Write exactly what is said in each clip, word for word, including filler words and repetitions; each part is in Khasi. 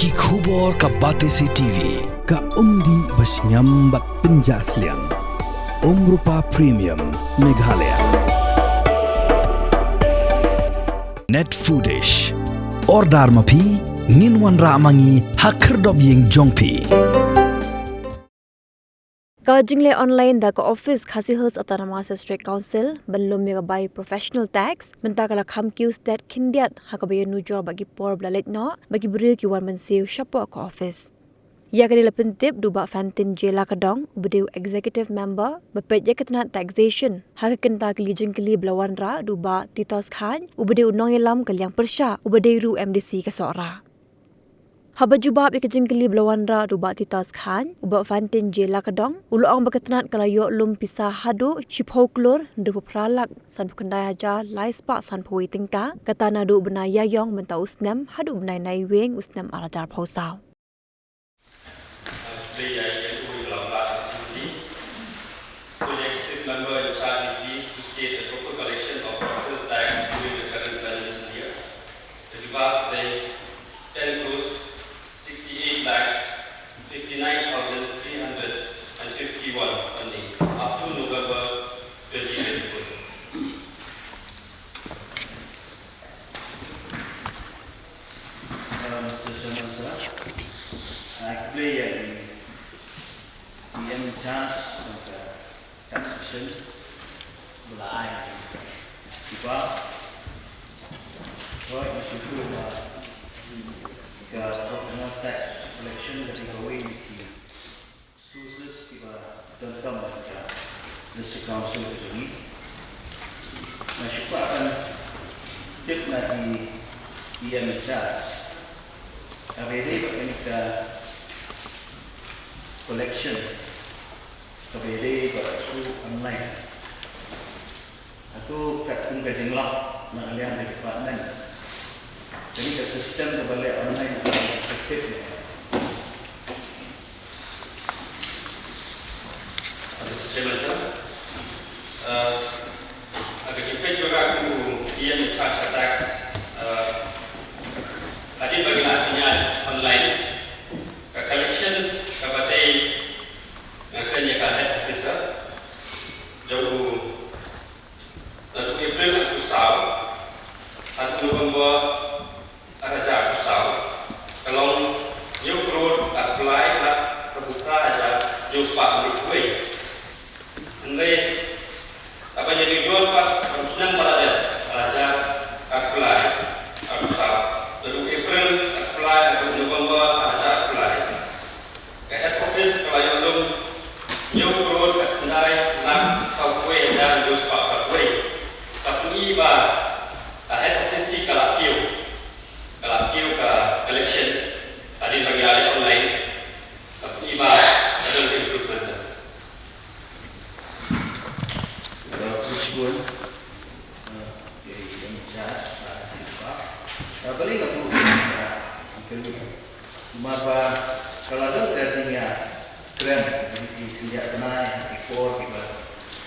Ki khubor ka Batesi T V. Ka umdih ba shngiam bad pynjah sliang. Umrupa Premium Meghalaya. Net Foodish. Order ma phi, ngin wanrah ma ngi ha khyrdop ïing jong phi. Ka jingleh online da ka office Khasi Hills Autonomous District Council ban lum ïa ka bai professional tax, mynta ka la kham kiew stet khyndiat ha kaba ïanujor bad ki por ba la leit noh, ba ki briew ki wan ban siew shapoh ka office. Ïa kane la pyntip da u Bah Fantin J Lakadong, uba dei u executive member ba peit ïa ka tnat taxation, ha ka kynta ka jingkylli ba la wanrah da u Bah Titos Khan, uba dei u nongïalam ka liang pyrshah, uba dei ruh M D C ka Sohra. Haba jubab ïa ka jingkylli ba la wanrah da u Bah Titos Khan, u Bah Fantin J Lakadong u la ong ba ka tnat ka la ïoh lum pisa haduh shiphew klur hynriewphew phra lak sanphew khyndai hajar lai spah sanphew wei tyngka, kata naduh u bnai Ïaïong mynta u snem haduh u bnai Naiwieng u snem ar hajar arphew saw. Executive member in charge is pleased to state that proper collection of capital tax during the current financial year. The jubab lei ten crores sixty-eight lakhs fifty-nine thousand three hundred and fifty-one only up to November twenty twenty-four. Uh, Mister Chairman, sir, I khublei ïa i E M in charge jong ka taxation ba la ai jubab. Hooid, nga sngewthuh ba ka professional tax collection ka dei kawei na ki sources kiba donkam na ka District Council ka jong ngi. Nga shu kwah ban tip na i E M in charge kaba ïadei bad kane ka collection kaba ïadei bad through online. Hato katkum ka jinglong na ka liang ka department, kane ka system kaba leh online ka effective ne? Chairman sir, uh, ha ka jingpeit jong nga kum u E M in charge ka tax, uh, hadien ba ngi la pynïaid online, ka collection kaba dei, nga kren ïa ka head officer, jong u Naduh u April arphew saw haduh u November ar hajar arphew saw, ka long hynñiew klur arphew lai lak arphew phra hajar hynñiew spah hynriew phew wei. Hynrei haba ngi ïanujor pat ha u snem ba la dep, ar hajar arphew lai arphew saw, naduh u April arphew lai haduh u November ar hajar arphew lai, ka head office ka la ïoh lum hynñiew klur khyndai lak saw phew wei hajar hynñiew spah phra phew wei. Ka pyni ba ka head office hi ka la kiew, ka la kiew ka collection hadien ba ngi la leh online. Ka pyni ba ka don ka improvement, sir. Ka la kiew. Ka la kiew. Ka la kiew. Namar ba ka la don ka jingïakren, ki, ki, ki ïakren ha ki por kiba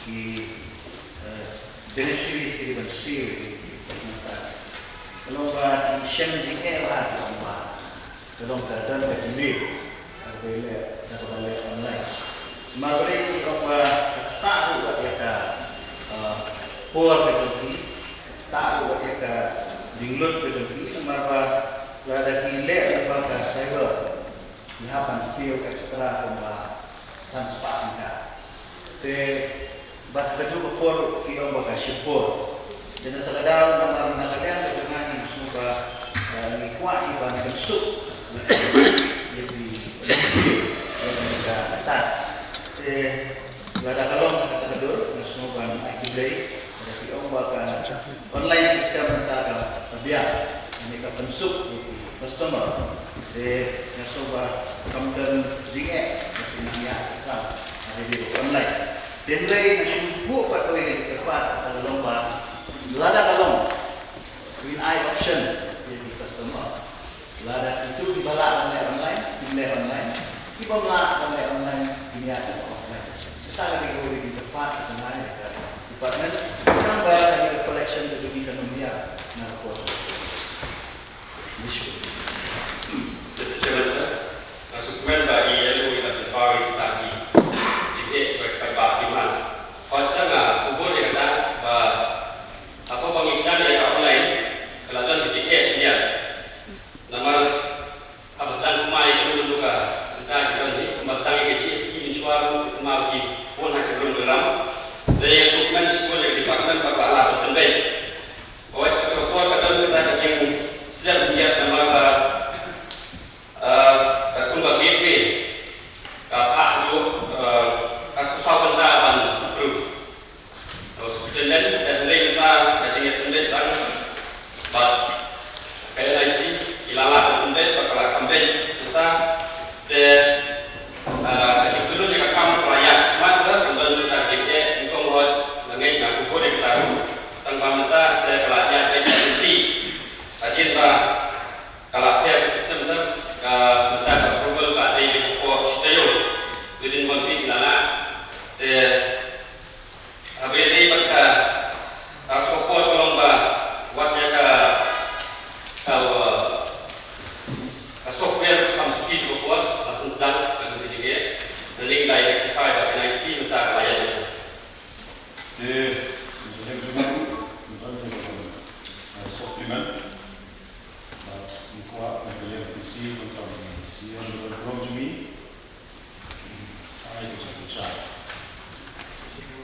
ki, eh, beneficiaries ki ban siew ïa ki, ïa ki, ka long ba ki shem jingeh bha, ki ong ba ka long ka don ka delay ha kaba leh, ha kaba leh online. Namar balei ki ong ba ka ktah ruh wat ïa ka, eh, por ka jong ki, ktah ruh wat ïa ka jinglut ka jong ki, namar ba lada ki leh lyngba ka cyber, ki hap ban siew extra kumba san spah tyngka. Te bad ha kajuh ka por ki ong ba ka shipor. Te na kata ka daw, namar na ka liang ka jong nga ngi sngewbha, eh, ngi kwah ban pynsuk ïa ki, ïa ka tax. Te lada ka long ha kata ka dur, nga sngewbha ban ai khublei. Lada ki ong ba ka online system mynta ka biang, kane ka pynsuk ïa ki customer. Te nga sngewbha kam don jingeh ïa ki nongïalam ha ka dei online. Hynrei nga shu buh pat kawei ka jingkyrpad, ka long ba lada ka long, ngin ai option ïa ki customer. Lada kito kiba lah ban leh online, kin leh online. Kiba ym lah ban leh online, kin ïaid offline. Kata ka dei kawei ka jingkyrpad ka jong nga ïa ka department. Tang ba kane ka collection ka jong ngi kan ym ïaid na ka por. Mister Chairman,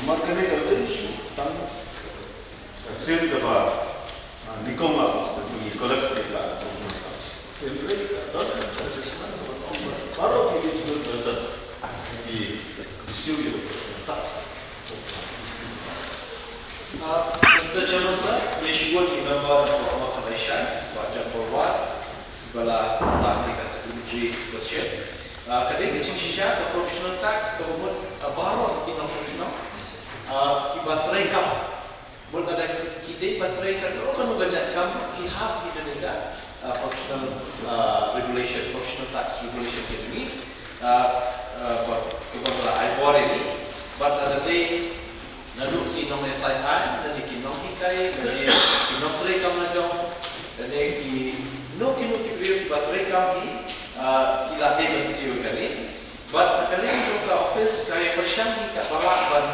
Namar kane ka dei shu tang ka sien kaba, ah, nyngkong la, ki collect ïa ka. Sien re ka don ka session kaba ong ba baroh ki eligible person ki receive ïa ka tax. Ah, Mister Chairman Sir, ïa shibun ki member na ka Hima Khandaishai, Bah John Borwat, ba la pynpaw ïa ka supplementary question. Ah, ka dei ka jingshisha ka professional tax kaba mut, ah, baroh ki non-professional, ah, kiba trei kam. Mut lada ki, ki dei ba trei kano kano ka jait kam, ki hap ki kane ka, ah, professional, ah, regulation, professional tax regulation ka jong ngi. Ah, ah, ba, kaba la ai bor ïa ngi. Bad lada dei naduh ki nong-S I I, lane ki nonghikai, lane ki nongtrei kam lajong, lane kino kino ki briew kiba trei kam hi, ah, ki la dei ban siew ïa kane. Bad na ka liang jong ka office ka ïa pyrshang hi katba lah ban,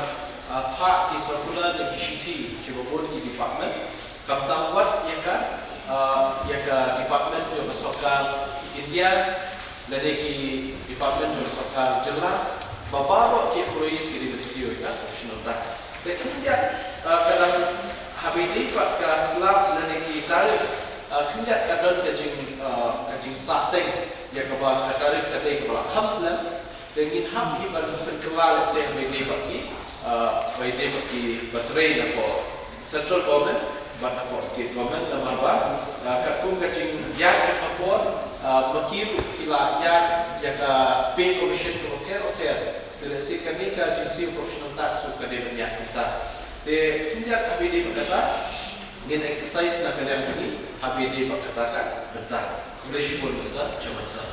ah, phah ki circular ne ki shithi sha babun ki department. Khamtam wat ïa ka, ah, ïa ka department jong ka sorkar India, lane ki department jong ka sorkar jylla, ba baroh ki employees ki dei ban siew ïa ka professional tax. Te khyndiat, ah, ka dang haba ïadei bad ka slab lane ki tarif, ah, khyndiat ka don ka jing, ah, ka jingsahteng ïa kaba ka tarif ka dei kaba la kham slem. Te ngin hap hi ban pynkylla lehse haba ïadei bad ki, ah, haba ïadei bad kiba trei na ka central government bad na ka state government, namar ba, ah, katkum ka jingïaid jong ka por, ah, ma ki ruh ki la ïaid ïa ka pay commission kaba pher bapher. Te lehse kane ka jingsiew professional tax ruh ka dei ban ïaid kumta. Te khyndiat haba ïadei bad kata ngin exercise na ka liang jong ngi haba ïadei bad kata ka bynta. Khublei shibun Mister Chairman Sir.